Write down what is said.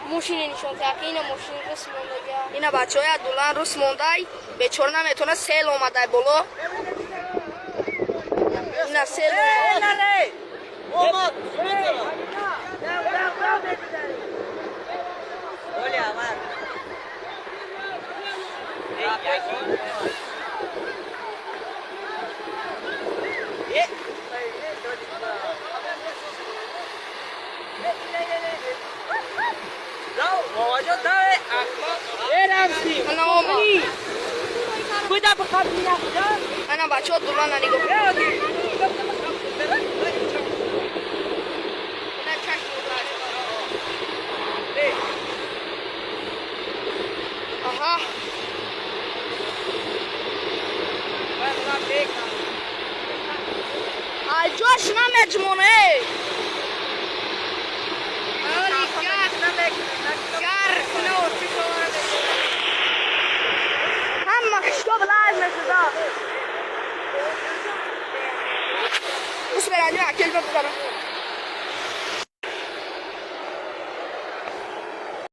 Мошини нишон ки ина мошин рус мондага. Ина бачаҳои Абдуллан рус мондай, бечора наметавонад, сел омадай боло. Ина сел омад. Ана бачаҳо Дулана нигоҳ. Аҳа. Ай ҷош намеҷмона, эй. Ҳама хиштоб лайв мешуда. Ус берани акел бизанам.